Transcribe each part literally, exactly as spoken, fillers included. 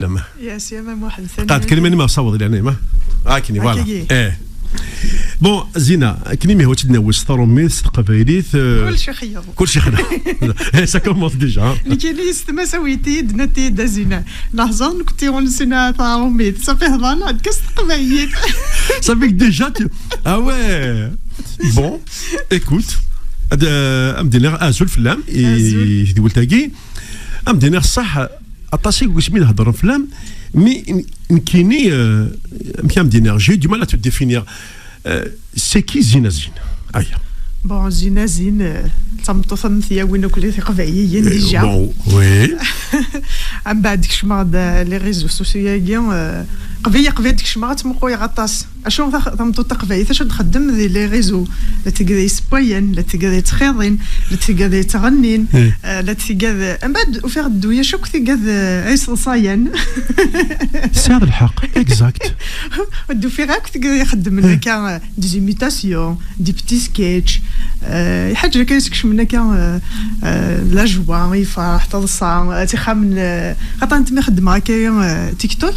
Yes, ya Mamuḥ, qad tkellem ma saweḍ, yani, ma. Akini, voilà. Eh. Bon, Zina, akken imi hwa tt-id-nawi s taṛumit, s teqbaylit, eh, kulci xeyyeḍ. Kulci xeyyeḍ. Eh, ça commence déjà, hein. Nekkini s tmasa witi d-nati d Zina. Nahẓer nekkti ur nessin ara taṛumit. Safi hḍan, ad kas teqbaylit. Ça fait que déjà, tu, ah ouais. Bon, écoute, ad, eh, am d-iniɣ azul fell-am, i tedwilt-agi. Am d-iniɣ ṣṣeḥ, aṭas i yisem i d-heddren fell-am, mi n-, nekkini, eh, amek am d-iniɣ, j'ai du mal à te définir. Eh, c'est qui Zina Zine? Aya. Bon, Zina Zine, eh, d tameṭṭut am tyawin akk tiqbayliyin, eh, déjà. Bon, oui. Am baɛd kecmeɣ-d, eh, les réseaux sociaux-agi, eh, qbel, qbel ad kecmeɣ ad tmeqquyeɣ aṭas. Acu tax-, tameṭṭut taqbaylit, acu ad txeddem di les réseaux? La tigad yessewwayen, la tigad yettxiḍin, la tigad yettɣennin, eh, la tigad, mbeɛd ufiɣ dduyec akk tigad, eh, ay iseḍsayen. Tesɛiḍ lḥeqq, exact. Ad ufiɣ akk tigad ixeddmen akka, eh, des imitations, des petits sketchs, eh, lḥaǧa kan yeskecmen akka, eh, eh, la joie, iferḥ, taḍsa, eh, tixxamen, eh, xaṭer netta mi xeddmeɣ akka, eh, TikTok,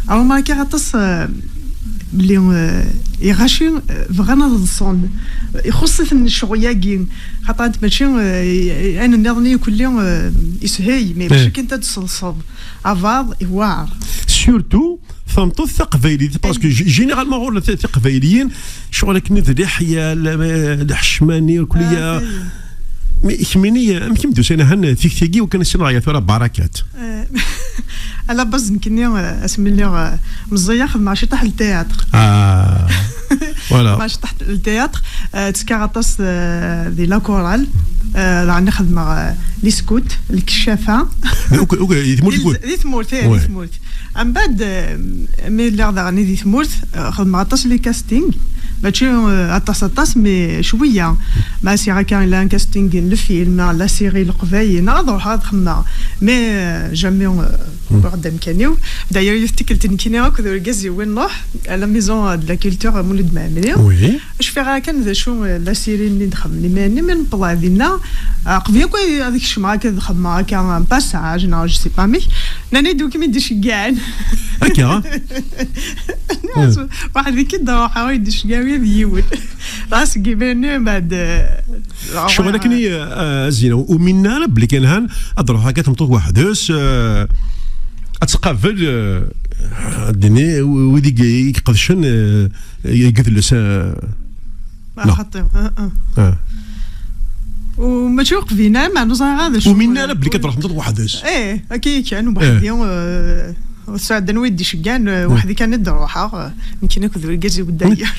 ɛumar akka aṭas, eh, belli, eh, iɣaci, eh, bɣan ad ḍsen. Ixuṣṣ-iten ccɣel-agi. Xaṭer mačči, eh, ayen nniḍen yakk-, eh, ishey, mais mačči kan ad d-tselseḍ. Abaḍ, iwɛer. Surtout, tameṭṭut taqbaylit, parce que g-, généralement, ɣur-neɣ ti-, tiqbayliyin, ccɣel akken d liḥya, l-, lḥecmani, kulliya. Mais kemmini, amek i m-d-usan ahan tikti-agi, wakken ass-a ɣaya tura barakat? Eh, à la base, nekkini, eh, asmi lliɣ, eh, meẓẓiyeɣ, xedmeɣ ciṭaḥ n théâtre. Ah, voilà. Xedmeɣ ciṭaḥ n théâtre, eh, ttekkaɣ aṭas, eh, di la chorale, eh, daɣen xedmeɣ, eh, les scouts, lekcafa. Ok, ok, di tmurt. Di, di tmurt, eh, di tmurt. Mbeɛd, eh, mi lliɣ daɣen di tmurt, eh, xedmeɣ aṭas les castings, mačči, eh, aṭas, aṭas, mais cwiya. Ma siɣ akka, yella un casting n lfilm, la série Leqbayel, neɣ ad ruḥeɣ ad xedmeɣ. Mais, euh, jamais, euh, wwiɣ-d amkan-iw. D'ailleurs, yiwet tikkelt nekkini akked urgaz-iw i nruḥ à la maison de la culture Mulud Mɛemmri. Oui. Cfiɣ ara kan d acu, euh, la série-nni d-xedmen imir-nni, mi newweḍ ɣer dinna, euh, qbel akk ad kecmeɣ akka, ad xedmeɣ akka un passage, neɣ je sais pas amek. Nnan-iyi-d wi kem-id-iceggɛen. Akka? Waḥd-i kan i d-ruḥeɣ, ur yi-d-iceggeɛ ula d yiwen. Dɣa seg imir-nni, mbeɛd, eh, ccɣel akken i, eh, Zina, ur uminen ara belli kan han ad d-ruḥ akka tmeṭṭut weḥd-s, eh, ad tqabel, eh, ad d-nini, wid i, i iqedcen, eh, i yedles, eh, Ma xaṭi, ah, ah. U mačči uqbin ara, ma ur ẓriɣ ara d acu. Ur uminen ara belli kan ad d-ruḥ tmeṭṭut weḥd-s. Eh, akka kan, weḥd-i, eh, ur sɛeddan wi d-iceggɛen, eh, weḥd-i kan i d-ruḥeɣ, eh, nekkini akked urgaz-iw d'ailleurs.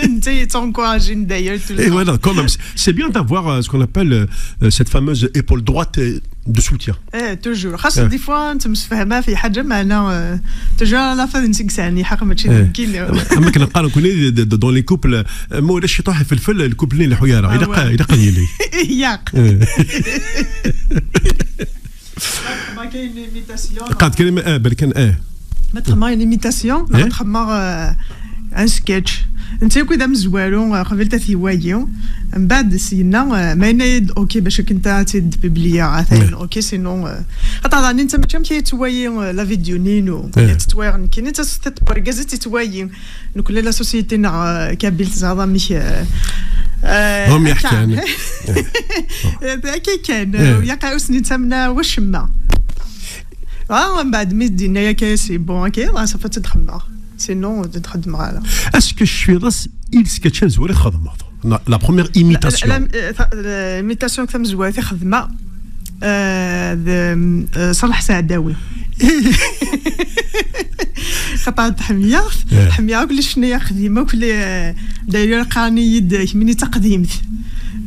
Netta yettencouragin d'ailleurs tout le temps. Et voilà, quand même, c'est, c'est bien d'avoir, euh, ce qu'on appelle, euh, euh, cette fameuse épaule droite, euh, de soutien. Eh, toujours. Xas des fois, nettemsefham ɣef lḥaǧa, meɛna, eh, toujours à la fin, netta i yesɛan lḥeqq, mačči d nekkini. Am akken qqaren nekkni, d-, d-, dans les couples, eh, ma ulac ciṭuḥ ifelfel, le couple-nni ur ileḥḥu ara. Ah, ilaq, ouais. Ilaq ad yili. Ilaq. Eh. Ma kayen imitation, qad tkellem, eh, belkan, eh. Ma txemmeɣ une imitation, neɣ txemmeɣ, eh, un sketch. Netta yakk d amezwaru, eh, qbel ad t-iwali. Mbeɛd, syenna, eh, ma yenna-yi-d, ok, bac akken ta ad tt-id-publiyeɣ, atan, ok, sinon, eh, xaṭer daɣen netta mačči amek i yettwali, eh, la vidéo-nni-inu. Eh. Yettwali nekkini, netta s tiṭ n urgaz i tt-yettwali. Nekkni la société-nneɣ, eh, kabyle, teẓriḍ amek, eh, eh, hum akka. Yeḥkan. Eh, akka kan, eh, yaqqa ur sen-yettamen wacemma. Ah, mbeɛd mi d-yenna akka, c'est bon, ok, dɣa safa ad tt-id-xemmeɣ. Sinon, ur tt-id-xeddmeɣ ara. Est-ce que cfiḍ-as i lsketch amezwaru i txedmeḍ? La, la première imitation. La, la, eh, ta-, l'imitation tamezwarut i xedmeɣ, eh, d, eh, Ṣaleḥ Saɛdawi. Xaṭer ḥemmleɣ-t, ḥemmleɣ akk les ccna i xedmeɣ, akk les, eh, d'ailleurs, qqaren-iyi-d kemmini d taqdimt.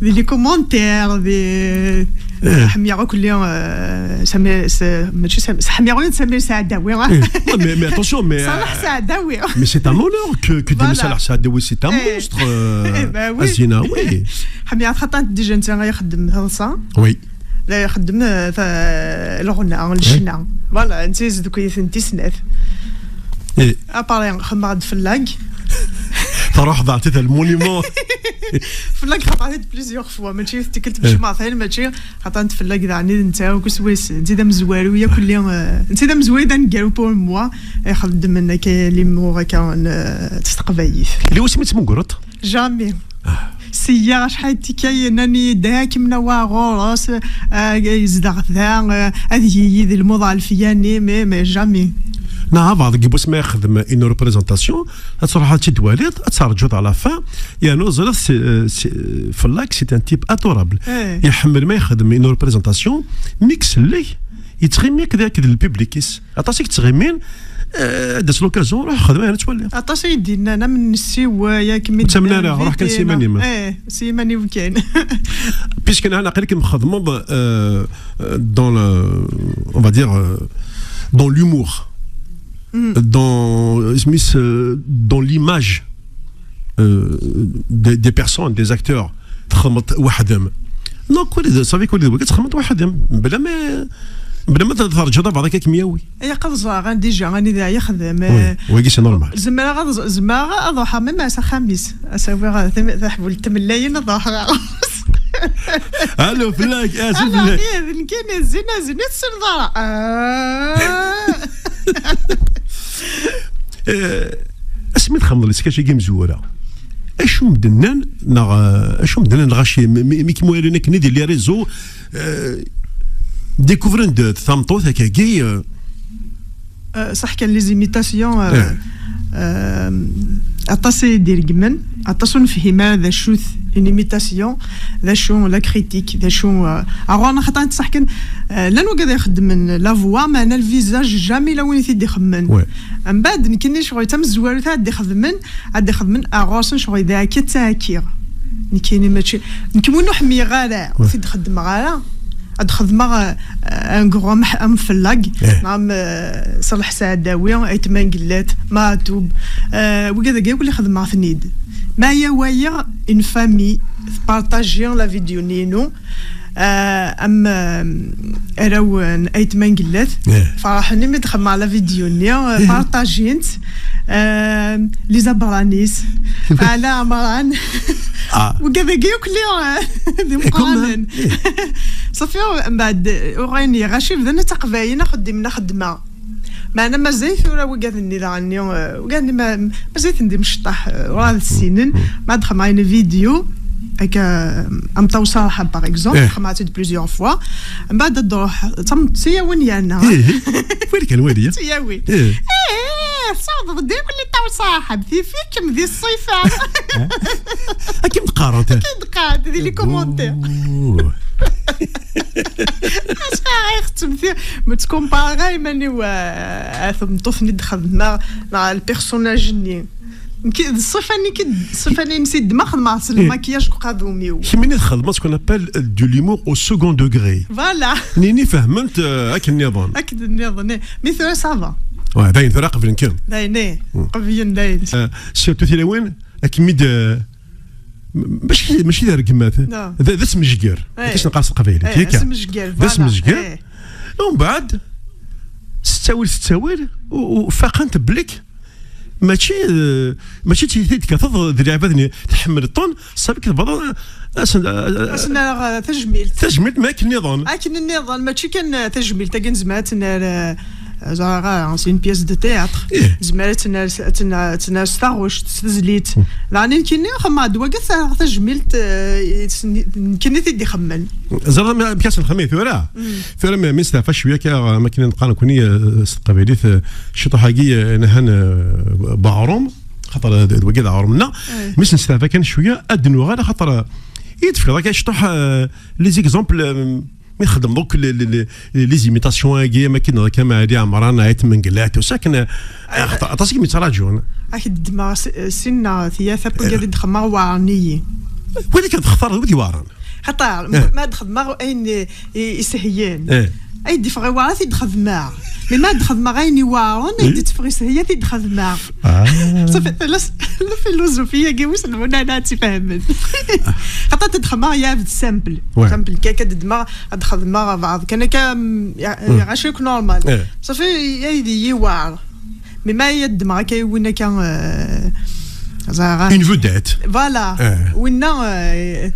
Di les commentaires, di, ḥemmleɣ akk les, eh, Samir, s-, mačči Samir, ḥemmleɣ akk Samir Saɛdawi. Eh, non, mais, mais attention, mais, Ṣaleḥ Saɛdawi. Mais c'est un honneur que, que d-ini Ṣaleḥ Saɛdawi, c'est un monstre, eh, eh, ben oui. A Zina, oui. Ḥemmleɣ-t xaṭer déjà netta i ixeddmen taḍsa. Oui. La ixeddem, eh, ta-, lɣenna, lecna. Voilà, netta yezdeɣ-iten di snat. Eh. Après, xedmeɣ-d fell-ak. Truḥ ḍeɛtit le monument. Fell-ak xaṭer-it plusieurs fois, mačči yiwet tikkelt, mačči mertayen, mačči xaṭer n tfell-ak daɣen d netta akk swayes, netta d amezwaru yakk lli, eh, netta d amezwaru d aneggaru pour moi, ixeddmen akka limuɣ akka n, eh, s teqbaylit. Yella wasmi tettmugreḍ? Jamais. Siyya acḥal n tikkal nnan-iyi-d, "Ah, kemmel a wa ɣur-s, ah, yezdeɣ da, ah, ad yili d lmuḍ alfiyani", mais, mais jamais. Neɣ abeɛḍ deg wasmi ara yexdem une représentation, ad truḥeḍ ad tt-id-twaliḍ, ad terǧuḍ à la fin, yernu ẓriɣ si, si, fell-ak, c'est un type adorable. Eh. Iḥemmel ma yexdem une représentation, mi isell-ak, yettɣimi akked, akked le public-is. Aṭas i yettɣimin, eh, d l'occasion, ruḥ xdem ayen ad twaliḍ. Aṭas i yi-d-yennan, am nessiw, eh, yak mi d-nnan, ur ttamen ara, ruḥ kan s yiman-im. Eh, s yiman-iw kan. Puisque nɛan aql-ik mxedmeḍ, euh, euh, dans le, on va dire, euh, dans l'humour. Dans, isem-is, euh, dans l'image, euh, des, des personnes, des acteurs. Txedmeḍ weḥd-m. Donc, ur d-, ça veut dire, ur d-, txedmeḍ weḥd-m. Bla ma, bla ma terǧaḍ abeɛḍ akka kem-yawi. Ilaq ad ẓreɣ, déjà, anida yexdem, oui, eh, wagi c'est normal. Zemreɣ ad ẓ-, zemreɣ ad ruḥeɣ même s axxam-is. Ad s-awiɣ, eh, tam-, taḥbult n tmellayin, ad ruḥeɣ ɣer-s. Allo, fell-ak, ah, c'est fell-ak. Ih, d nekkini, zin, zin, ur tessineḍ ara. Ah. Eh, asmi txedmeḍ leskach-agi imezwura, acu m-d-nnan, neɣ, eh, acu m-d-nnan lɣaci, mi, mi, mi kem-walin akken di les réseaux, eh, découvren-d tameṭṭut akkagi, eh, Euh, صح, كان les imitations, euh, euh, aṭas i d-ireggmen, aṭas ur nefhim ara d acu-t une imitation, d acu la critique, d acu, euh, alors, xaṭer صح kan, euh, llan wigad ixeddmen la voix, meɛna le visage jamais la win i t-id-ixemmen. Ouais. Mbeɛd, nekkini ccɣel d tamezwarut ad d-ixedmen, ad d-ixedmen, ar ɣur-sen ccɣel d akka ttakiɣ. Nekkini mačči, nekk win ur ḥemmleɣ ara, ur t-id-xeddmeɣ ara. Ad xedmeɣ, eh, un grand am, am Fellag, eh, neɣ am, eh, Ṣaleḥ Saɛdawi, Ayt Mangellat, Maɛtub. Eh, wigad-agi akk li xedmeɣ-ten-id. Ma ya wayeɣ, une famille, tpartaji la vidéo-nni-inu. Eh, am, eh, arraw n Ayt Mangellat, eh, ferḥen imi d-xedmeɣ la vidéo-nni, eh, eh, partajin-tt. Eh, Liza Branis, Ala Amran. Ah. Wigad-agi akk li, eh, d imeqqranen. Eh. Safi, mbeɛd, uɣayen iɣaci bdan ad taqbayin, axeddim n axeddma. Meɛna mazal tura wigad-nni daɣen-nni, eh, wigad-nni ma, mazal-ten d imecṭaḥ, eh, ur ad ssinen. Ma d-xedmeɣ une vidéo, akka, am Tawṣaḥa, par exemple, eh, xedmeɣ-tt-id plusieurs fois. Mbeɛd ad d-ruḥ, d tam-, d tiyawen yerna. Eh, wali kan, wali, ya. Tiyawi. Eh. Eh, tessawḍeḍ-d akk li Tawṣaḥa, tifik-m di ṣṣifa. Akken d-qqarent. Akken d-qqarent di les commentaires. Acḥal ay xettmet, ma ttkumpareɣ ara iman-iw, eh, ar tmeṭṭut-nni d-xedmeɣ, neɣ le personnage-nni. Nekk, d ṣṣifa-nni, d ṣṣifa-nni-ines i ddmeɣ, xedmeɣ s le maquillage deg uqadum-iw. Kemmini txedmeḍ ce qu'on appelle, euh, de l'humour au second degré. Voilà. Nini fehment, euh, akken nniḍen. Akken nniḍen, eh. Mi tura ça va. Ouais, dayen tura qeblen kan. Dayen, eh. Qeblen dayen. Euh, surtout tilawin, akken mi d, euh, M-, mačči, mačči d argmat. Non. D, d asmejger. Eh. Akka s-neqqar s teqbaylit, eh, yakka? Asmejger, d voilà. Asmejger. Eh. Umbeɛd, s ttawil, s ttawil, u, u faqent bellik mačči, eh, mačči d tid tekkateḍ d lɛibad-nni tḥemmleḍ-ten, ṣafi tebɣiḍ, eh, asen, eh, asen-, eh, tajmilt. Tajmilt, ma akken nniḍen. Akken nniḍen, mačči kan, eh, tajmilt, akken nezmer ad tt-nerr, eh, Ẓriɣ ara, c'est une pièce de théâtre. Ih. Tezmer ad tner-, ad tner-, ad tner s taɣect, s tezlit. Daɣen nekkini xemmeɣ-d wagi ta-, tajmilt, eh, i s-, nekkini t-id-ixemmen. Ẓriɣ ma, amek ara s-nxemmem tura? Tura mi, mi nesteɛfa cwiya akka, am akken neqqar nekkni, eh, s teqbaylit, eh, ciṭuḥ-agi, eh, nhan, eh, baɣrum, xaṭer, eh, d, d wagi d aɣrum-nneɣ. Mi s-nesteɛfa kan cwiya, ad d-nuɣal, xaṭer, eh, i d-tefkiḍ akka ciṭuḥ, eh, les exemples, eh, Mi txeddmeḍ akk les, les, les, les imitations-agi, am akken neɣ akka Maɛli Ɛemran, Ayt Mengellat, tout ça, akken, eh, aṭas i kem-yettraǧun. Ad k-ddmeɣ s-, sin neɣ tlata n wigad i d-xedmeɣ weɛren-iyi. Wid i k-textareḍ, wid iweɛren. Xaṭer, eh, ma d-xedmeɣ ayen i, i, isehlen. Eh. Ay d-iffeɣ iweɛr, ad t-id-xedmeɣ. Mi ma d-xedmeɣ ayen iweɛren, ay d-itteffeɣ isehel, ad t-id-xedmeɣ. Ah. Safi, la, la philosophie-agi, wissen ma ad tt-ifehmen. Xaṭer ad d-xedmeɣ yiwet simple. Ouais. Simple, kan ad d-xedmeɣ, ad d-xedmeɣ beɛḍ. Kan akka, mm, ya-, ya-, ɣaci akk normal. Eh. Safi, ay d-iweɛr. Mi ma ad ddmeɣ akka yiwen akka, euh, Une vedette. Voilà. Winna, euh,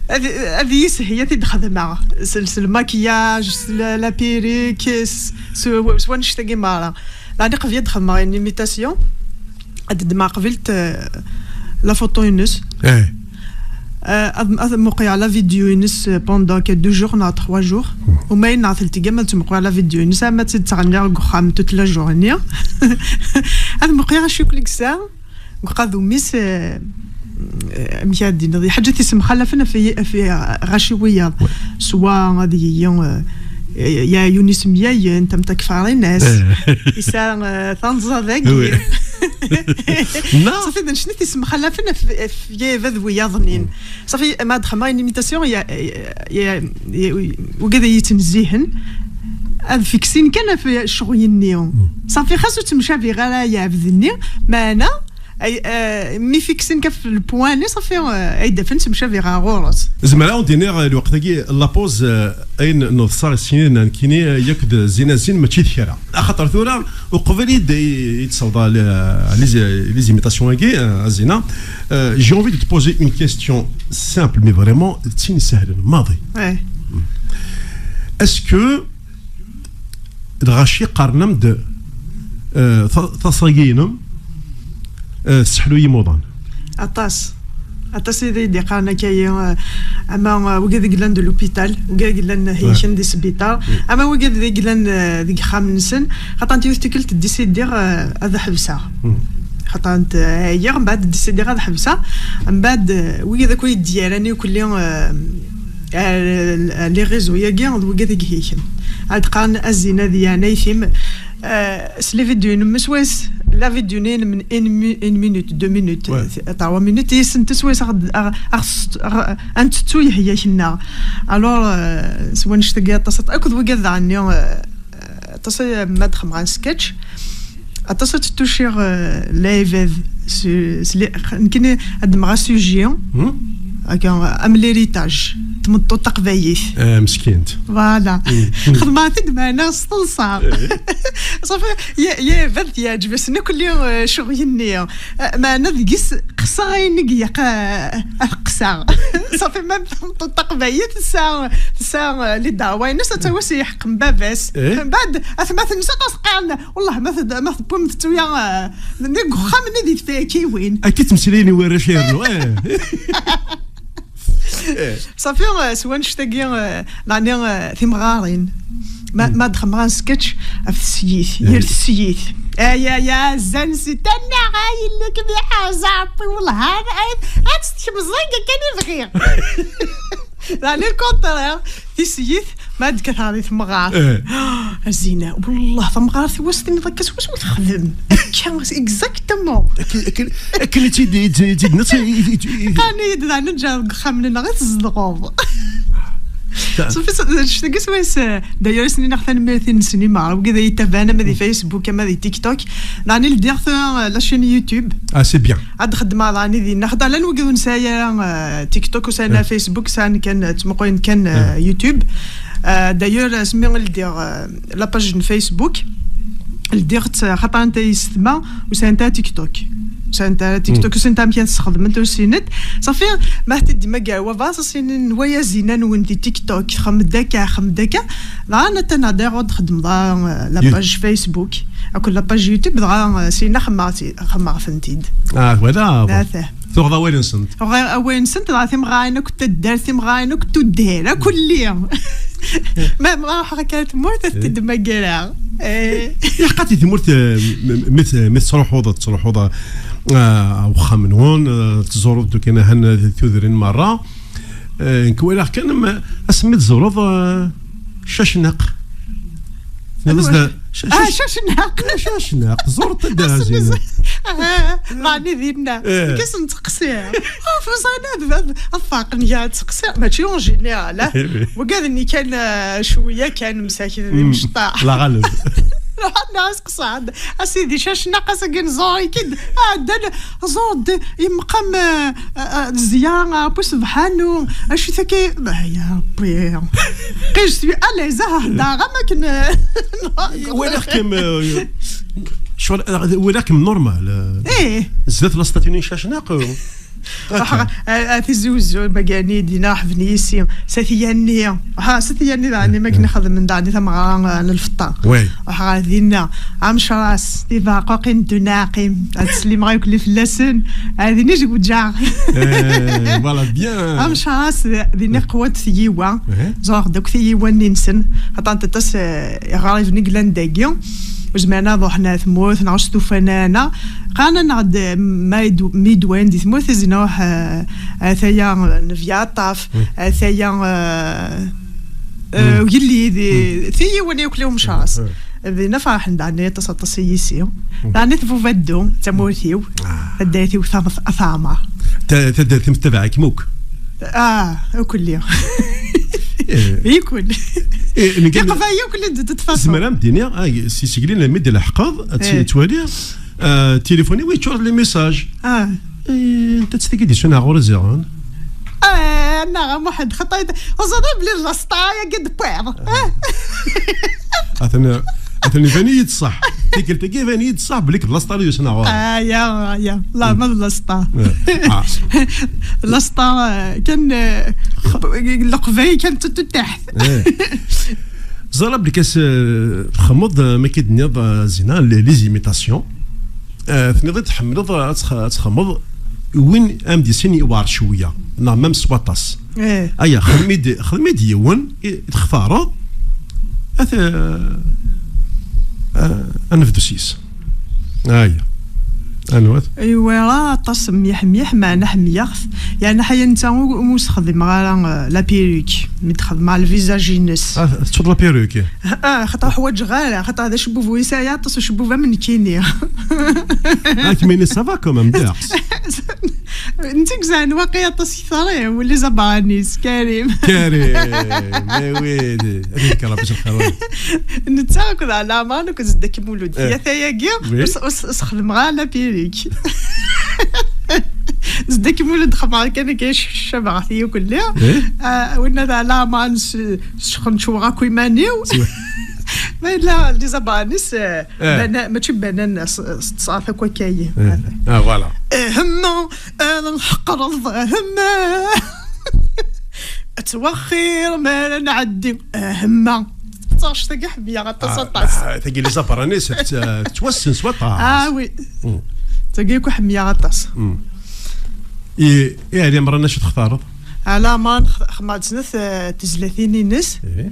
ad, ad yishel ad t-id-xedmeɣ. S, s le maquillage, s la, la perruque, s, s, s wannect-agi merra. Laɛni qbel ad xedmeɣ une imitation, ad ddmeɣ qbel, euh, la photo-ines. Euh, ad, ad muqiɛeɣ la vidéo-ines pendant que deux jours neɣ trois jours. Uma yenna teltgam ad tmuqiɛ la vidéo-ines, ama ad tt-id-ttɣenniɣ deg uxxam toute la journée. Ad muqiɛeɣ acu i k-, Uqadum-is, eh, eh, amek ara d-tiniḍ, lḥaǧat yessemxalafen ɣef, ɣef, ɣaci wiyaḍ. Swa ad yili, eh, yeɛyun isemyayen, tam takfarin-as. Yesɛa, eh, tanẓa dagi. Safi d necnit yessemxalafen ɣef, ɣef yibad wiyaḍ-nin. Safi, ma ad xedmeɣ une imitation, ya, ya, ya, wigad i yettnezzihen, ad fiksin kan ɣef ccɣel-nni. Safi, xas ur ttemcabiɣ ara iɛebd-nni, meɛna, ay, eh, mi fiksin kan ɣef le point-nni, safi, eh, ay d-afen ttemcabiɣ ɣer ɣur-s. Zemreɣ ad d-iniɣ, eh, lweqt-agi, la pause, eh, ayen neḍsa syin nekkini, eh, yakk d Zina Zin, mačči d kra. Axaṭer tura, uqbel i d-, i d-tessawḍeḍ les, les, les imitations-agi, eh, a Zina, eh, j'ai envie de te poser une question simple, mais vraiment, d tin isehlen maḍi. Est-ce que d lɣaci qqaren-am-d, eh, ta-, taḍsa-agi-inem, eh, tesseḥlu imuḍan? Aṭas. Aṭas i d-yeqqaren akka-yi, eh, ama, eh, wigad i yellan de l'hôpital, wigad i yellan, eh, helken di sbiṭar, ama wigad i yellan, eh, deg yexxamen-nsen, xaṭer n yiwet tikkelt décidiɣ, eh, ad ḥebseɣ. Xaṭer n, eh, ɛyiɣ, mbeɛd décidiɣ ad ḥebseɣ, mbeɛd, eh, wigad akk i d-yerran i ukelli, eh, eh, les réseaux-agi d wigad i ihiken. Ad qqaren a Zina d yeɛnayt-im, eh, s les vidéos-inem, swayes la vidéo-nni une, une mi-, une minute, deux minutes, trois minutes, yis-nent swayes aɣ-, aɣ-, aɣ-, aɣ-, ad ntettu yehya-k-nneɣ. Alors, eh, s wannect-agi aṭas, aṭas, akked wigad daɣen-nni, eh, aṭas, eh, ma d-xemɣan sketch, aṭas ad tettuciɣ, eh, lɛibad s, s li-, nekkini ad d-mɣa sujet, akka, am l'héritage, tmeṭṭut taqbaylit. Eh, meskint. Voilà. Xedmeɣ-t-id meɛna s teḍsa. Safi, ya, ya bad yeɛǧeb-asen akk li, eh, ccɣel-nni. Eh, meɛna deg-s qseɣ ayen i ilaq, eh, ad qseɣ. Safi, ma tmeṭṭut taqbaylit tesɛa, tesɛa, eh, les droits-ines ad tawi s lḥeqq n baba-s. Mbeɛd, atmaten-is ad as-qqaren, wellah, ma ted-, ma tewwim tettuya, eh, deg uxxam-nni di tfakiwin. Akka ttmeslayen i warrac yernu, eh. Safi, eh, s wannect-agi, eh, neɛni, eh, timɣarin. Ma, ma d-xemɣan sketch ɣef tesyit, yir tesyit. Ay, ay, ay, zan si tannaɣ, ay, yelli-k mi ḥerza, Ṛebbi, wellah, ay, ay, ad tettkemẓ akka kan i bɣiɣ. Neɛni le contraire, tisyit, ma d-kkateɣ di temɣart. A Zina, wellah, tamɣart, i was-tiniḍ akka, s wacu texdem. Akka, exactement. Akken, akken, akken i tt-id-, i tt-, i tt-id-, i tt-, i tt-, i tt-, qqaren-iyi-d daɣen neǧǧa deg uxxam-nneɣ i tzedɣeḍ. Safi, s-, s-, s-, swayes, eh, d'ailleurs, ad sen-iniɣ tanemmirt i nsen i meṛṛa, wigad ay yettabaɛen ama di Facebook, ama di TikTok. Daɣen i ldiɣ tura, eh, la chaîne YouTube. Ah, c'est bien. Ad xedmeɣ daɣen i dinna. Xaṭer llan wigad ur nesɛi ara, eh, TikTok, ur sɛin ara Facebook, sɛan kan, eh, ttmuqulen kan, eh, YouTube. Eh, d'ailleurs, asmi i ldiɣ, eh, la page n Facebook, ldiɣ-tt, eh, xaṭer anta yessetma, ur sɛint ara TikTok. Ur sɛint ara TikTok, ur sɛint amek ad sxedment, ur ssinent. Safi, ma t-id-imagar wabɛaḍ, as-inin, wa ya Zina nwen di TikTok, txeddem-d akka, txeddem-d akka. Dɣa atan daɣ ur d-xeddmeḍ ara, eh, la page Facebook, akked la page YouTube, dɣa, eh, syin xemmeɣ-t-, xemmeɣ-tent-id. Ah, voilà. Tuɣeḍ awal-nsent. Tuɣeḍ awal-nsent, dɣa timɣarin akk n taddart, timɣarin akk n tuddar, akk lli. Ma, ma ruḥeɣ akka ar tmurt, ad t-id-mmagreɣ. Eh. Ilaq ad di tmurt, eh, m-, m-, mi t-, mi tettruḥuḍ, tettruḥuḍ, eh, ar uxxam-nwen, eh, tẓureḍ-d kan ahan tudrin merra. Eh, nekk walaɣ kan, m-, asmi tẓureḍ, eh, Cacnaq. Nniḍ-as da, ca-, ca-, ah, Cacnaq. Eh, Cacnaq. Ẓureḍ-t da, Zina. Ah, mani dinna. Eh. Nekk ad sen-ttqsiɣ. Ah, fuẓana, ad, ad, ad faqen ya ttqsiɣ. Mačči en général, ah. Eh, oui. Wigad-nni kan, eh, cwiya kan msakit d imecṭaḥ. La ɣaleb. Ruḥen-as qsad. A sidi, Cacnaq, asagi nẓur-ik-id. Ah, dan, ẓur-d, imqam, eh, eh, eh, ziyara, Rebbi subḥanu. Acu taki? Bah, ya Rebbi. Qij, je suis à l'aise, ah, da, am akken, eh, walaɣ-kem, eh, Walakem normal. Eh. Zdat la statue n Cacnaq. Ruḥeɣ a Tizi Uzzu, bagani dina ḥebni yisi. Satiyanni. Ha, Satiyanni daɣen, ma akken xedmen daɣen i tameɣra n lfeṭṭa. Ruḥeɣ ar dinna. Amecras, tibeɛquqin n Duna Ɛqim. Ad slimeɣ akk fell-asen. Ar dinna i zewǧeɣ. Voilà, bien. Amecras, dinna qwant tyiwa. Ẓriɣ-d akk tiyiwa-nni-nsen. Aṭan aṭas iɣriben i yellan dagi. Ur zmiren ad ruḥen ar tmurt, neɣ ur stufan ara. Qqaren-aneɣ-d ma id-, mi d-wayen di tmurt, ad nruḥ, eh, ataya, eh, Nebya Aṭṭaf, ataya, eh, eh, Ugellid, eh, tiyiwin yakk li Umecras. Dinna ferḥen daɣen aṭas aṭas yis-i. Daɣen tbuba ddu, d tamurt-iw, taddart-iw tam-, a teɛmer. Ta-, taddart-im tettabaɛ-ikem akk? Ah, akk lliɣ. Eh. Ikun. Eh, nekk Iqba yakk li d-, d-, tfaṣel. Zemreɣ ad d-iniɣ, ah, si segli lemmi d-leḥqeḍ, ad t-, Eh. Twaliḍ, ah, tilifun-iw yeččur d les messages. Ah. Eh, netta d tagi d-yessuneɣ ɣur-i ziɣen. Ah, neɣ a Muḥend, xaṭer, teẓriḍ belli d lasṭa yagi d-tewwiḍ. Ah. Atan, atan iban-iyi-d ṣṣeḥ. Tikkelt-agi iban-iyi-d ṣṣeḥ belli d lasṭa i d-yessuneɣ ɣur-i. Ah, ya, ya. La, ma d lasṭa. Eh. Ah. Lasṭa, eh, kan, eh, leqbayel kan tututaḥt. Eh. Ẓriɣ belli kas, eh, txemmeḍ, eh, ma k-id-nniḍ, eh, Zina, les, les imitations. Eh, tenniḍ-d tḥemmleḍ ad tx-, ad txemmeḍ win am d-yessin yewɛer cwiya, neɣ même s waṭas. Eh. Aya, xdem-id, xdem-id yiwen, i, textareḍ, ad t-, eh, eh, ad nebdu s-yes. Aya. Anwa-t? Iwera aṭas mliḥ mliḥ, meɛna ḥemmleɣ-t. Yeɛni ḥaya netta ur, ur s-xdimeɣ ara, eh, la perruque. Mi d-xedmeɣ lvizaj-ines. Ah, tettuḍ la perruque? Ah, xaṭer ḥwaǧeɣ ara, xaṭer d acebbub ur yesɛi aṭas ucebbub am nekkini. Ah, kemmini ça va quand même, ddeqs. Netta gzan waqi aṭas kter, eh, wala zabanis, Karim. Karim, eh oui, de-, ad yekk Ṛebbi s lxir. Netta akked Ɛli Ɛemran akked Zeddak Mulud. Eh. Tlata-agi, oui. Ur s-, ur s-, ur s-xedmeɣ ara la perruque. Zeddak Mulud xedmeɣ kan akka, cabaɣ-t yakk lliɣ. Eh? Ah, winna d Ɛli Ɛemran s-, sxencuɣ akk iman-iw. Ma yella les zabanis, eh, Eh. Bana-, mačči banan, s-, s-, tesɛa takk wakkayi. Eh. Ah, voilà. Ahemma, ad nḥeqreḍ, ahemma. Ad twaxir mi ara nɛeddi, ahemma. Taɣect-agi ḥemmleɣ aṭas, ah, aṭas. Ah, tagi les zabanis, tt-, ttwassen s waṭas. Ah, oui. Mm. Tagi akk ḥemmleɣ aṭas. Mm. I, i Ɛli Ɛemran acu textareḍ? Ɛli Ɛemran, x-, xedmeɣ-d snat, eh, tezlatin-ines. Eh.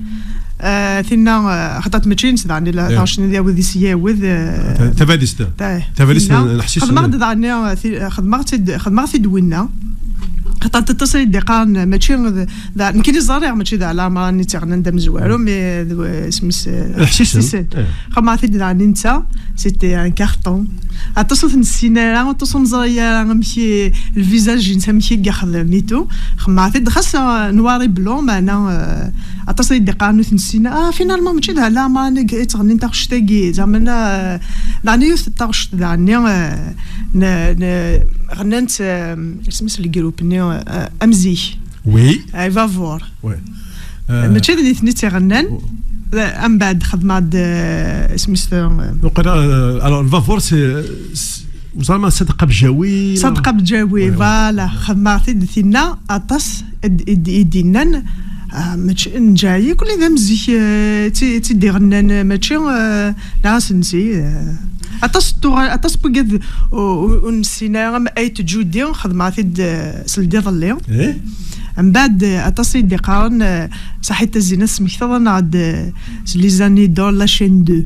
Eh, tinna, eh, xaṭer mačči ines daɣen, ila, eh, taɣect-nni d awed i s-yawed, eh, ta-, tabalizt. Ta-, tabalizt tinna. N, n Ḥsisen. Xedmeɣ-d daɣen, eh, ti-, xedmeɣ-tt-id, xedmeɣ-t-id winna. Xaṭer aṭas ay d-iqqaren, mačči d, d, nekkini ẓriɣ mačči d Ɛli Ɛemran i tt-iɣennan d amezwaru, mais d, eh, isem-is, eh, Ḥsisen. Ḥsisen. Eh. Xedmeɣ-t-id daɣen i netta, c'était un carton. Aṭas ur t-nessin ara, aṭas ur neẓri ara amek i, lvizaj-ines amek i yexdem et tout. Xemmeɣ-t-id xas, euh, noir et blanc, meɛna, euh, aṭas ay d-iqqaren ur t-nessin. Ah, finalement, mačči d Ɛli Ɛemran i yettɣennin taɣect-agi. Zeɛma, euh, daɣen yiwet n taɣect daɣen-nni, euh, n, n, ɣennant, euh, isem-is legrup-nni, euh, am zik. Oui. Ay Vavor. Oui. Euh, mačči d nitni i tt-iɣennan. Oh. Mbeɛd xedmeɣ-d, euh, isem-is, euh, Waqila, euh, alors, Vavor, c'est, c'est, Uẓama Sadeq Abjawi, Sadeq Abjawi, ouais, ouais. Voilà. Xedmeɣ-t-id tinna, aṭas i d-, i d-, i d-innan, ah, mačči, nǧayi, kulli d am zik, euh, ti-, ti-, d-iɣennan, euh, mačči, euh, la sensi, euh, aṭas n tuɣal, aṭas n wigad ur, ur, ur nessin ara, am Ayt Judi, xedmeɣ-t-id, euh, s ldiḍelli. Eh? Mbeɛd, euh, aṭas i d-iqqaren, euh, saḥit a Zina tesmektaḍ-aneɣ-d, euh, s les années d'or, la chaîne deux.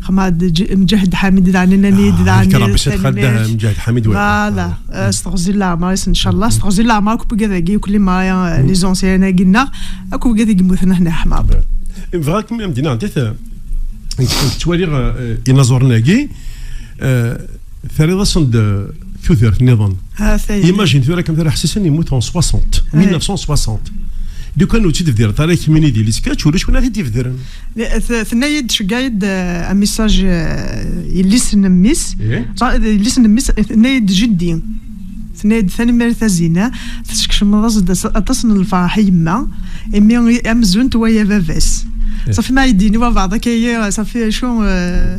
Xedmeɣ-d J-, Mǧahed Ḥamid daɣen, nnan-iyi-d, ah, daɣen, yefka Ṛebbi s lxir, tanemmirt. Mǧahed Ḥamid, wa. Voilà, ah, euh, s teɣzi n leɛmer-is, ncallah, s teɣzi n leɛmer akk wigad-agi, akk les, euh, les anciens-agi-nneɣ, akk wigad i yemmuten, ḥna ḥmaḍ. Bɣiɣ-kem am dina, ɛeddi-t, euh, ttwaliɣ, euh, inaẓuren-agi, euh, terriḍ-asen-d, euh, tudert nniḍen. Ha, tayi. Imagine tura kan tura Ḥsisen yemmut en soixante, ouais, mille neuf cent soixante. Lukan ur tt-id-tebdireḍ ara kemmini di lisketch, ulac win ara t-id-ibedren. T-, tenna-yi-d, tceggeɛ-iyi-d, euh, amessage, euh, yelli-s n mmi-s. Eh? Yelli-s n mmi-s, tenna-yi-d jeddi. Tenna-yi-d, tanemmirt a Zina, teskecmeḍ-as-d as-, aṭas n lferḥ i yemma, imi i-, amzun twala baba-s. Eh. Safi ma yi-d-yini wabeɛḍ akka-yi, safi acu, euh,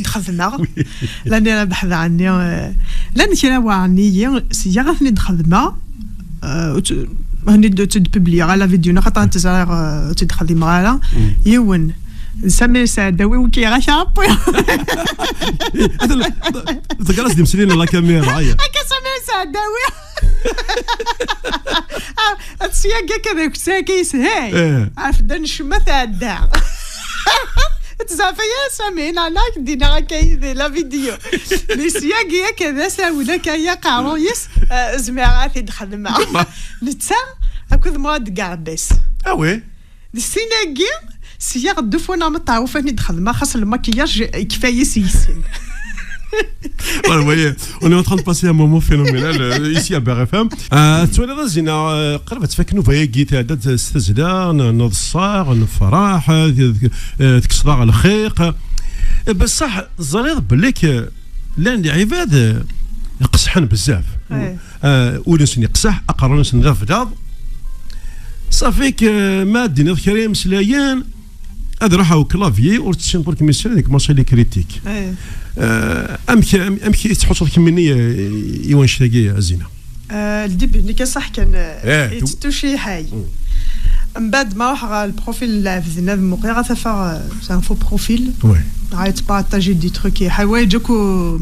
t-id-xedmeɣ. Lani ara beḥdeɣ-nni, eh, llan kra waɛniyi, sya ad ten-id-xedmeɣ. Eh, ur tt-, hani d-, ur tt-id-publiyeɣ ara la vidéo, neɣ xaṭer ttezriɣ, eh, ur tt-id-xdimeɣ ara. Yiwen. Samir Saɛdawi, wi k-iɣa k-aɛebbi. Ḍegger-as-d imesliyen la caméra, aya. Akka Samir Saɛdawi. Ah, ad syagi akka d akessar-agi yeshay. Eh. Af dan ccma tɛedda. Tzeɛfa ya Sami, neɣ neɣ ak-d-iniɣ akka yid la vidéo. Mi syagi akka d asawen akka ya qaru-yes, eh, zmireɣ ad t-id-xedmeɣ. Netta akked Muɛad Gaɛbas. Ah oui. Di sin-agi, sya ɣer dduf wanaɣ ma teɛruf ad t-id-xedmeɣ, xas lmakiyaj yekfa-yi seg-sen. Voilà, vous voyez, on est en train de passer un moment phénoménal, euh, ici à Beurre F M. Euh, tettwaliḍ a Zina, euh, qrib ad tfak nnuba-agi, tɛedda-d s tazzla, n, n ḍṣaɣ, nefraḥ, euh, tekkseḍ-aɣ lxiq. Euh, beṣṣaḥ, teẓriḍ belli k-, llan lɛibad, euh, qesḥen bezzaf. Ouais. Euh, ul-nsen yeqseḥ, aqerru-nsen d ablaḍ. Ṣafi k-, ma d-tiniḍ kra imeslayen, ad ruḥeɣ au clavier, ur tessineḍ ur kem-yessin, ad commencer les critiques. Eh. Euh, amek, am-, amek i tettḥussuḍ kemmini, euh, i wanect-agi, a Zina? Euh, le début, nekk ṣaḥ kan, euh, eh, yetttuci ḥay. Mm. Mbaɛd ma ruḥeɣ ɣer le profil n lɛebd-nni ad muqleɣ, ad t-afeɣ, euh, c'est un faux profil. Ouais. Dɣa yettpartaji des trucs, ḥawayeǧ akk ur,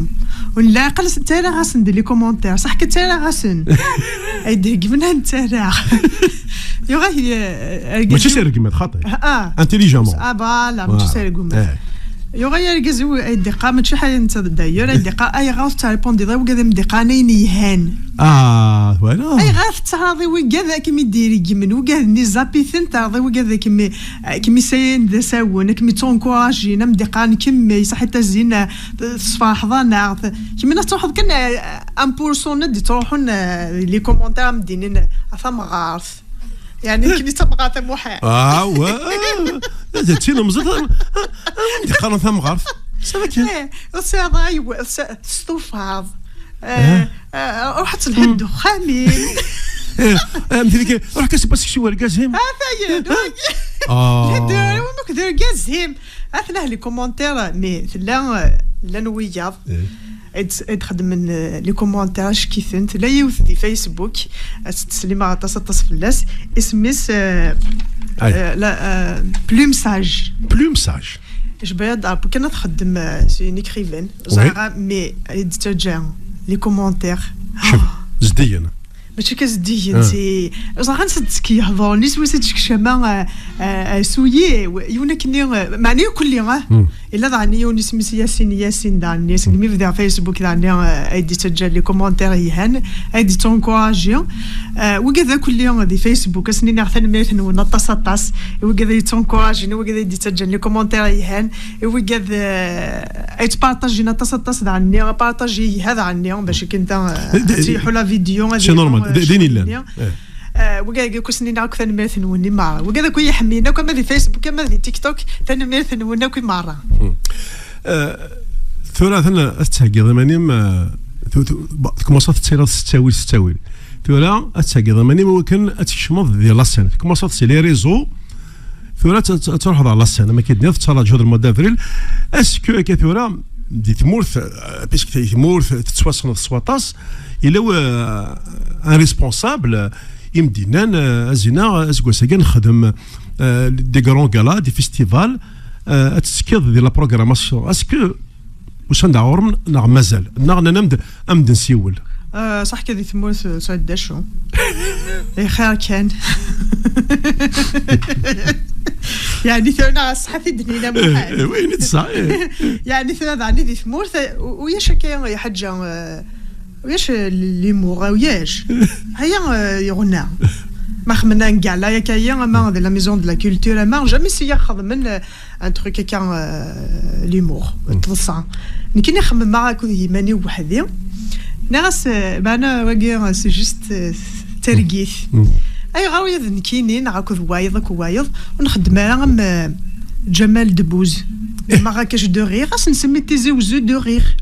ur nella aql ttaraɣ-asen di les commentaires. Ṣaḥ kan ttaraɣ-asen. Ay d-heggmen ad ttaraɣ. Yuɣal, euh, argaz-, mačči s rregmat, xaṭi. Ah, ah. Intelligemment. Ah, voilà, mačči s rregmat. Eh. Yuɣal argaz-iw ay d-iqqar, mačči ḥala netta d'ailleurs, ay d-iqqar, ayɣer ur tettṛipundiḍ i wigad am d-iqqaren ayen yelhan? Ah, voilà. Ayɣer tettɛaḍ i wigad ad kem-id-ireggmen, wigad-nni zappiten, teɛḍ i wigad ad kem-, ad kem-isayen d asawen, ad kem-ittunkurajin, am d-iqqaren kemmel, ṣaḥit a Zina, tesferḥeḍ-aneɣ. Kemmini ad truḥeḍ kan, eh, un pour cent ad d-ittruḥun, eh, les commentaires am d-inin, a tamɣart. Yeɛni nekkni d tamɣart a Muḥend. Ah, wa. D tilemẓit, am, am, am d-qqaren tamɣart. Ça va kan. Eh, ur tesɛiḍ ara yiwe-, ur tesɛi-, testufaḍ. Eh, eh, ruḥ ad telhiḍ d uxxam-im. Eh, eh, am tili kan, ruḥ kan, c'est pas sexy wergaz-im. Ah, tayen, wagi. Ah. Lhiḍ d, d wergaz-im. Atlah les commentaires, mais tella, euh, llan wiyaḍ. Ad, ad xedmen, euh, les commentaires, acek-iten. Tella yiwet di Facebook, ad s-teslimeɣ aṭas, aṭas fell-as. Isem-is, euh, euh, la, euh, Plume Sage. Plume Sage. Je vais d'abord kan ad txeddem, euh, c'est une écrivaine. Ẓriɣ, mais ay d-ttaǧǧa les commentaires. Zeddigen. Mačči kan zeddigen, si ẓran s-d-ski yehḍuren, iswi s-d-tkecama, eh, eh, suyi, yiwen akkenni, eh, meɛna yakulli, ah. Illa daɣen yiwen isem-is Yasin, Yasin daɣen, segmi bdiɣ Facebook daɣen, eh, ay d-ittaǧǧa les commentaires yelhan, ay d-ittunkurajji. Eh, wigad akulli di Facebook, ad sen-iniɣ tanemmirt-nwen aṭas, aṭas. I wigad ay yettunkurajjin, i wigad ay d-ittaǧǧan les commentaires yelhan, i wigad, eh, ay ttpartajin aṭas, aṭas daɣen, partaji yelha daɣen, bac akken ta, eh, ad tiḥu la vidéo, ad c'est normal, d ayen yellan. Eh, wigad akk ad sen-iniɣ akk tanemmirt-nwen i meṛṛa. Wigad akk i yi-ḥemmlen akk, ama di Facebook, ama di TikTok, tanemmirt-nwen akk i meṛṛa. Eh, tura atan ad tettheggiḍ iman-im, eh, tu-, tu-, ba-, tkumaṣaḍ tettiliḍ s ttawil, s ttawil. Tura ad tettheggiḍ iman-im i wakken ad tkecmeḍ di la scène. Tkumaṣaḍ si les réseaux, tura ad, ad, ad truḥeḍ ɣer la scène. Ama k-id-nniḍ, tettraǧuḍ le mois d'avril. Est-ce que akka tura, di tmurt, eh, puisque di tmurt tettwassneḍ s waṭas, yella, eh, un responsable, eh, i m-d-yennan, eh, a Zina, aseggas-agi nexdem, eh, des grands galas, des festivals, eh, ad tettekkiḍ di la programmation. Est-ce que usan-d ɣur-m neɣ mazal? Neɣ nnan-am-d, am d-nsiwel. Eh, ṣaḥ kan di tmurt, eh, sɛid d acu. Eh, xir kan. Yeɛni tura neɣ ṣṣeḥḥa i d-nniɣ, eh, muḥal. Eh, oui, netta ṣṣeḥḥa, eh. Yeɛni tura daɣen di tmurt, eh, u-, ulac akka, eh, ḥaǧa, eh, ulac, eh, l'humour, eh, ulac. Aya, eh, yeɣna. Ma xemmen un gala akka, aya, ama de la maison de la culture, ama jamais si xedmen, eh, un truc akka, euh, l'humour, mm, taḍsa. Nekkini xemmemeɣ akked yiman-iw weḥd-i. Nniɣ-as, euh, meɛna wagi, euh, c'est juste, euh, targit. Mm. Ayɣer ula d nekkini, neɣ akked wayeḍ, akked wayeḍ, ur nxeddem ara am, euh, Ǧamal Debuz, eh, Marrakech de rire, ad s-nsemmi Tizi Wezzu de rire.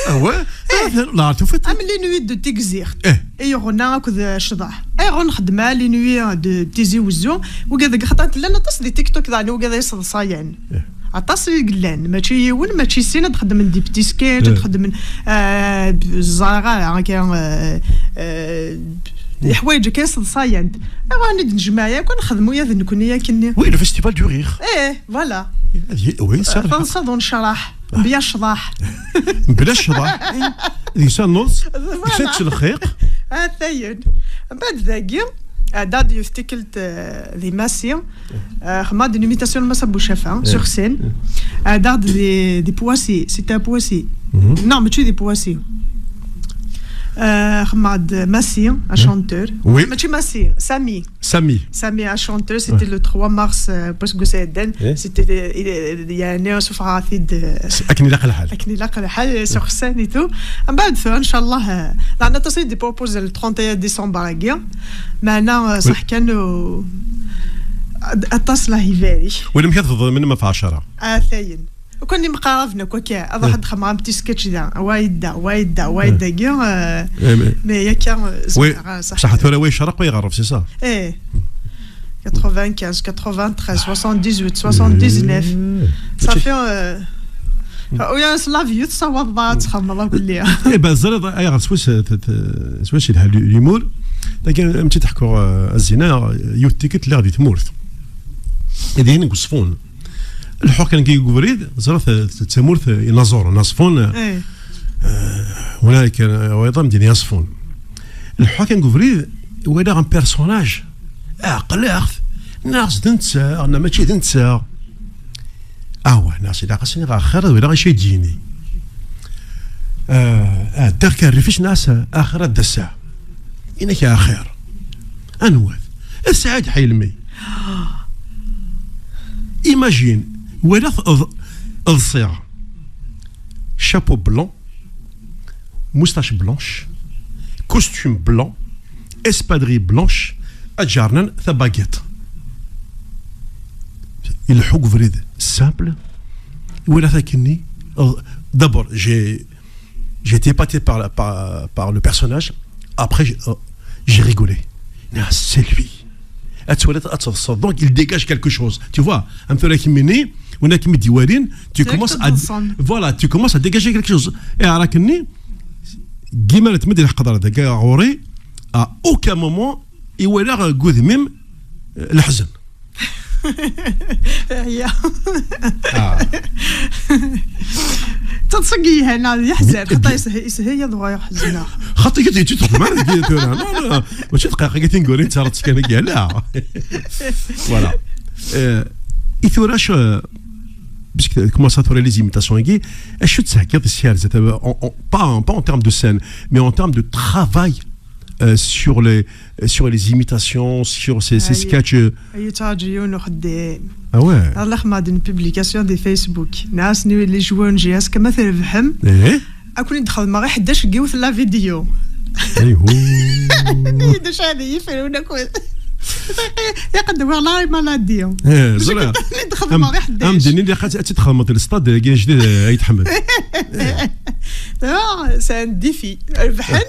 Ah ouais? Eh, la, la, tufiḍ? Am les nuits de Tigzirt. Eh. I yeɣna akked ccḍeḥ. Ayɣer ur nxeddem ara les nuits de Tizi Wezzu? Wigad deg xaṭer llan aṭas di TikTok daɣen, wigad ay sseḍsayen. Eh. Aṭas i yellan, mačči yiwen, mačči sin, ad xedmen des petits sketchs, ad, eh, xedmen, eh, ẓriɣ ara, akka, eh, eh, leḥwayeǧ akka i sseḍsayen. Ayɣer ur d-nejmeɛ yakk, ad nexdem ula d nekkni akkenni? Oui, le festival du rire. Eh, voilà. Oui, ça. Taḍsa d unecraḥ. Mebla ccḍeḥ. Mebla ccḍeḥ. Deg-s ad neḍs, deg-s ad ttselxiq. Atayen. Mbeɛd dagi, ɛeddaɣ-d yiwet tikkelt, eh, di Massi. Eh, xedmeɣ-d une imitation n Mass Aboucafa, eh, sur scène. Eh. Ɛeddaɣ-d di, di Poissy, c'était à Poissy. Mhm. Non, mačči di Poissy. Eh, xedmeɣ-d Massi, un, eh, chanteur. Oui. Mačči Massi, Sami. Sami. Sami, un chanteur, c'était, ouais, le trois mars, euh, parce que c'est Eden. Eh? C'était, euh, il, il y a un, euh, souffre rapide, euh, akken ilaq lḥal. Akken ilaq lḥal, euh, sur scène et tout. Mbeɛd, inchallah, euh, la natation est proposée le trente et un décembre, la guerre. Maintenant, euh, oui, صح كان, euh, aṭas la hiver. Wala amek ad tebḍem ma ɣef ɛecra. Atayen. Kan imqaraben akk akka, ad ruḥeɣ ad xedmeɣ am tisketch da, wa yedda, wa yedda, wa yedda, agi, euh, eh, mais, mais yakka, euh, oui, zemreɣ, ah, صح. Bṣaḥ tura wa yecreq, wa iɣerreb, c'est ça? Eh. Quatre-vingt-quinze, quatre-vingt-treize, soixante-dix-huit, soixante-dix-neuf. Eh. Ça fait, euh, oui, c'est la vie, tessawaḍeḍ ad txedmeḍ akk lliɣ. Eh ben, ẓriɣ ayɣer s wacu, t-, t-, s wacu yelha l'humour. Dagi, am tt-id-ḥkuɣ, euh, a Zina, yiwet tikkelt lliɣ di tmurt. Dihin deg Uṣfun. Leḥḥuɣ kan deg ubrid, ẓriɣ t-, t-, d tamurt, eh, inaẓuren, Aṣfun, eh, eh, wala kan, eh, wayeḍ am d-ini Aṣfun. Leḥḥuɣ kan deg ubrid, walaɣ un personnage, ɛeqleɣ-t, neɣ d netta, neɣ mačči d netta. Ah wa, neɣ s ilaq as-iniɣ axir, walaɣ acu i d-yini. Eh, ɛeddaɣ kan rrif-is, neɣ s-, axir ad d-aseɣ. Inak axir. Anwa-t? Saɛid Ḥilmi. Imagine, walaɣ-t ḍ-, ḍsiɣ. Chapeau blanc, moustache blanche, costume blanc, espadrille blanche, aǧarnan, tabaguette. Ileḥḥu deg ubrid simple, walaɣ-t akkenni. D'abord, j'ai, j'ai été épaté par, la- par, par le personnage. Après, j'ai, euh, j'ai rigolé. Ah, c'est lui. Ad twaliḍ, ad teḍseḍ. Donc, il dégage quelque chose. Tu vois, am tura kemmini, Win akken mi d-iwalin, tu commences à, voilà, tu commences à dégager quelque chose. Et à la guimara, tu me dis, à aucun moment, iwala deg udem-im, euh, leḥzen. Ya. Ah. Taḍsa n yihan, yeḥzen, xaṭa yeshel-iyi ad uɣaleɣ ḥezneɣ. Xaṭi, kif txeddem ara deg tura? Non, non, mačči dqiqa, kif tingurin ttaraḍ kan, la. Voilà. Euh, i tura, parce que commence à faire les imitations, acu d-tettheggiḍ i sya ar zdat, pas, pas en termes de scène, mais en termes de travail, euh, sur les, sur les imitations, sur ces, ces sketchs. Ay, yettṛaǧu yiwen uxeddim. Ah ouais. Allah xedmeɣ-d une publication di Facebook. Nniɣ-asen i les joueurs n G S kama trebḥem. Eh? Ad ken-id-xedmeɣ i ḥdac n yiwet la vidéo. Ayhu. Ḥdac ad iyi-frun akk. Yaqad walaɣ i maladi. Eh, ẓriɣ. Ad ken-id-xedmeɣ i ḥdac. Am dini, ad tt-id-xedmeḍ di lestad-agi ajdid, eh, ay tḥemmel. Ah, c'est un défi. Rebḥen.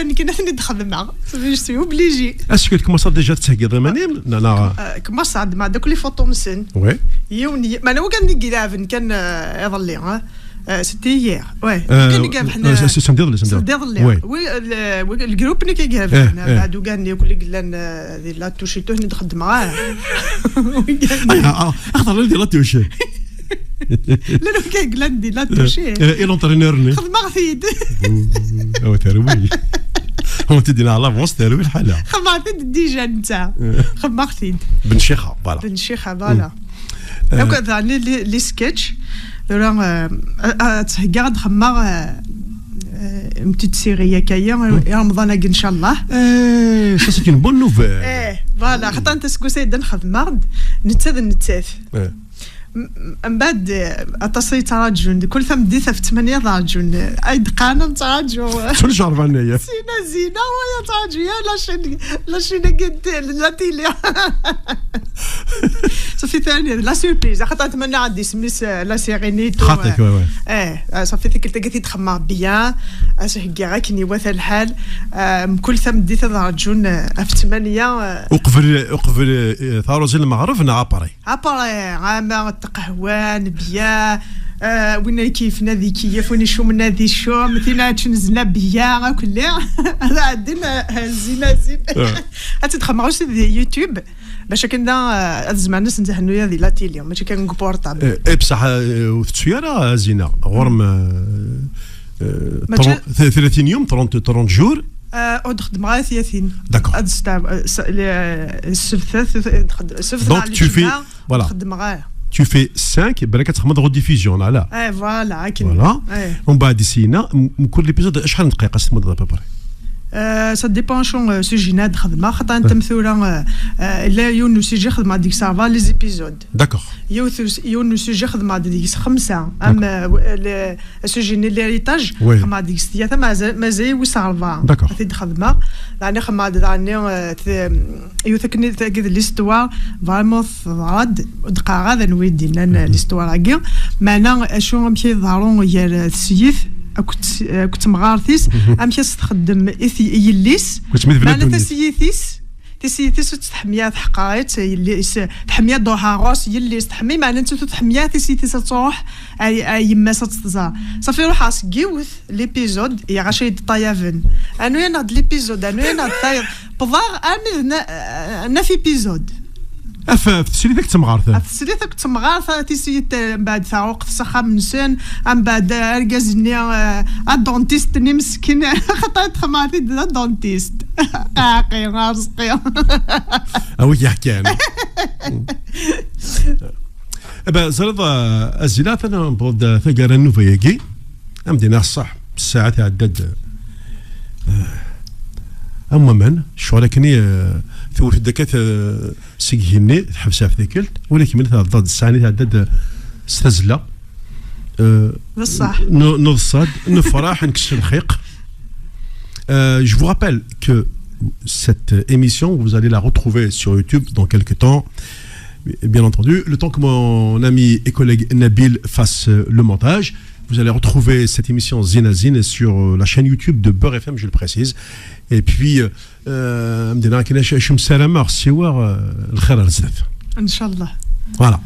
Nekk ad ten-id-xedmeɣ. Je suis obligée. Est-ce que tkumaṣaḍ déjà tettheggiḍ iman-im? Neɣ, neɣ? Euh, kumaṣaɣ-d, ma d akk les photos-nsen. Oui. Yiwen, y-, maɛna wigad-nni i ileɛben kan, euh, iḍelli, hein. Euh, c'était hier. Ouais. Euh, wigad-nni i irebḥen, euh, euh, c'est, c'est samedi iḍelli, samedi iḍelli. Oui. Oui, euh, le, le groupe-nni i irebḥen. Eh, eh. Baɛd wigad-nni akk i yellan, euh, di la touche, ur ten-id-xeddmeɣ ara. Wigad-nni. Ah, ah, axaṭer llan di la touche. Llan wigad yellan di la touche. Eh, eh, et l'entraîneur-nni? Xedmeɣ-t-id. Awa terwi. Awa tidi à l'avance terwi lḥala. Xedmeɣ-t-id déjà netta. Eh. Xedmeɣ-t-id. Ben Chixa, voilà. Ben Chixa, voilà. Mm. Donc, euh, daɣen les, les, les sketchs. Tura, euh, euh, euh, ad tt-heggaɣ ad xedmeɣ, euh, euh, une petite série akka, i Remḍan-agi, inchallah. Eh, ça, c'est une bonne nouvelle. Eh, voilà. Xaṭer aseggas-a yeddan xedmeɣ-d netta d nettat. Eh. M-, m-, mbeɛd, eh, aṭas ay ttṛaǧun. Kul tameddit ɣef ttmanya ad ṛǧun. Ay d-qqaren ad ttṛaǧu. Ttun ǧerban-aya. Sina Zina, wa ya ttṛaǧu, ya la chaîne, la chaîne-agi n la télé. Safi tani, la surprise. Axaṭer tmenna ad isem-is, eh, la sérénité. Xaṭi, eh, ouais, ouais. Eh, eh, safi tikkelt-agi ad t-id-xedmeɣ bien. Ad s-heggiɣ akken iwata lḥal. Eh, mkul tameddit ad ṛǧun, eh, ɣef ttmanya, eh. Uqbel, uqbel, eh, taruẓi n lmeɣreb neɣ après? Après, ama tqehwa, nnbiya, eh, win ikeyyfen ad ikeyyef, win icumen ad icum, tin ara ččen zna biya, akk lliɣ. Ad ɛeddin, eh, zina, zin. Ah. Ad tt-id-xedmeɣ aussi di YouTube, bac akken da, eh, ad zemren ad sen-hennuya di la télé, mačči kan deg portable. Eh, eh, bṣaḥ, eh, ur tettu ara, eh, zina. Ɣur-m, eh, eh, mačči trente, tlatin yum, trente, trente jours. Eh, ur d-xeddmeɣ ara tiyatin. D'accord. Ad sta-, eh, s-, le-, eh, ssebtat, eh, d-xed-, ssebtat. Donc, tu fais, voilà. Xeddmeɣ ara. Tu fais cinq, balak ad txedmeḍ rediffusion, ala. Eh, voilà, akken. Voilà. Eh. Umbeɛd sina, m-, mkul l'épisode, acḥal n dqiqa s tmudeḍ à peu près? Eh, ça dépend acu, eh, sujet-nni ad xedmeɣ. Xaṭer anta tura, eh, eh, la yiwen n sujet xedmeɣ deg-s ṛebɛa les épisodes. D'accord. Yiwet us-, yiwen n sujet xedmeɣ deg-s xemsa. Am, d'accord. Eh, w-, le, sujet-nni l'héritage, oui. Xedmeɣ deg-s tlata, maza-, mazal wis ṛebɛa. D'accord. Ad t-id-xedmeɣ. Daɣen xedmeɣ daɣen, eh, t-, yiwet akken tagi d l'histoire, vraiment teḍra-d, ur d-qqareɣ ara d anwa i d-yennan, eh, l'histoire-agi. Meɛna acu, amek i iḍerru gar, eh, teslit akked s-, akked temɣart-is, amek i s-txeddem i t-, i yelli-s, meɛna taslit-is, tislit-is ur tt-tḥemmel ara, teḥqer-itt, yelli-s, tḥemmel ad d-truḥ ɣur-s yelli-s, tḥemmel, meɛna nettat ur tḥemmel ara tislit-is ad truḥ, ay, ay yemma-s ad tt-tẓer. Safi ruḥeɣ seg yiwet l'épisode, yeɣ acu ay d-ṭṭayaben. Anu-yaneɣ-d l'épisode, anu-yaneɣ-d tayeḍ. Wwḍeɣ armi d na-, neuf épisodes. Af, af teslit akked temɣart. Af teslit akked temɣart, tislit, eh, mbeɛd taɛuqt s axxam-nsen, mbeɛd, eh, argaz-nni, eh, adentiste-nni meskin, xaṭer temɣart-id d adentiste. Aɛqi, aṛezqi. A wi yeḥkan. Eh ben, ẓriḍ, eh, a Zina, atan newweḍ-d taggara n nnuba-agi. Am d-iniɣ ṣṣeḥ, ssaɛa tɛedda-d, eh, am waman, ccɣel akken i, eh, tewwet-d akka, eh, seg igenni, teḥbes ɣef tikkelt, walakin mi tɛedda-d ssaɛa-nni tɛedda-d, eh, s tazzla. Eh, d ṣṣeḥ. Nu-, nuḍsa-d, nefreḥ, nekkes lxiq. Euh, je vous rappelle que cette émission, vous allez la retrouver sur YouTube dans quelques temps, bien entendu. Le temps que mon ami et collègue Nabil fasse, euh, le montage, vous allez retrouver cette émission Zina Zine sur, euh, la chaîne YouTube de Beurre F M, je le précise. Et puis, euh, euh, am d-iniɣ akken, acu, acu nessaram, siwa, euh, lxir ar zdat. Inchallah. Voilà.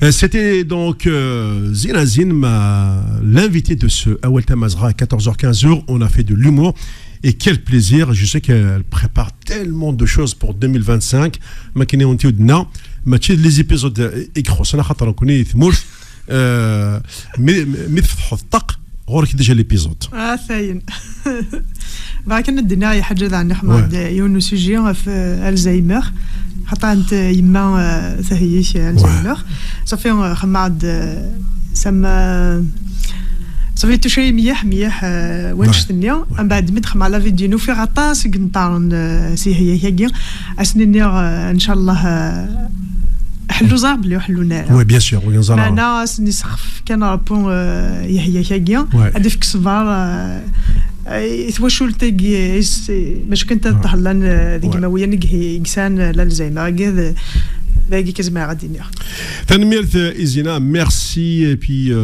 Euh, C'était donc euh, Zina Zin, ma- l'invité de ce Awel Tamazra à quatorze heures quinze heures. On a fait de l'humour et quel plaisir. Je sais qu'elle prépare tellement de choses pour deux mille vingt-cinq. Ma kini on tiudna, ma tchid les épisodes euh, ikros. Ana khatar on connaît tmours. Euh, mais mais tfetḥeḍ ṭṭaq, ɣur-k déjà l'épisode. Ah, ça y est. Bah, كنا دينا يا حاجة ذا نحمد يونو سيجي في الزهايمر. حتى أنت يما تهيش الزهايمر. صافي خمعد سما صافي تو شي ميح ميح وين شتني. من بعد مدخل مع لا فيديو نو في غطاس قنطارن سي هي هي أسنيني إن شاء الله حلو زار بلي حلو نارا. Oui, bien sûr, oui, on معنا سني سخف كان رابون يهيا كاكيا. هذا فيك صبار يتوشول تاكي. مش كنت تهلان ديك ما ويا نقهي يقسان لا لزينا كذا. باقي كزما غادي نيا. Tanemmirt Izina, merci et puis euh,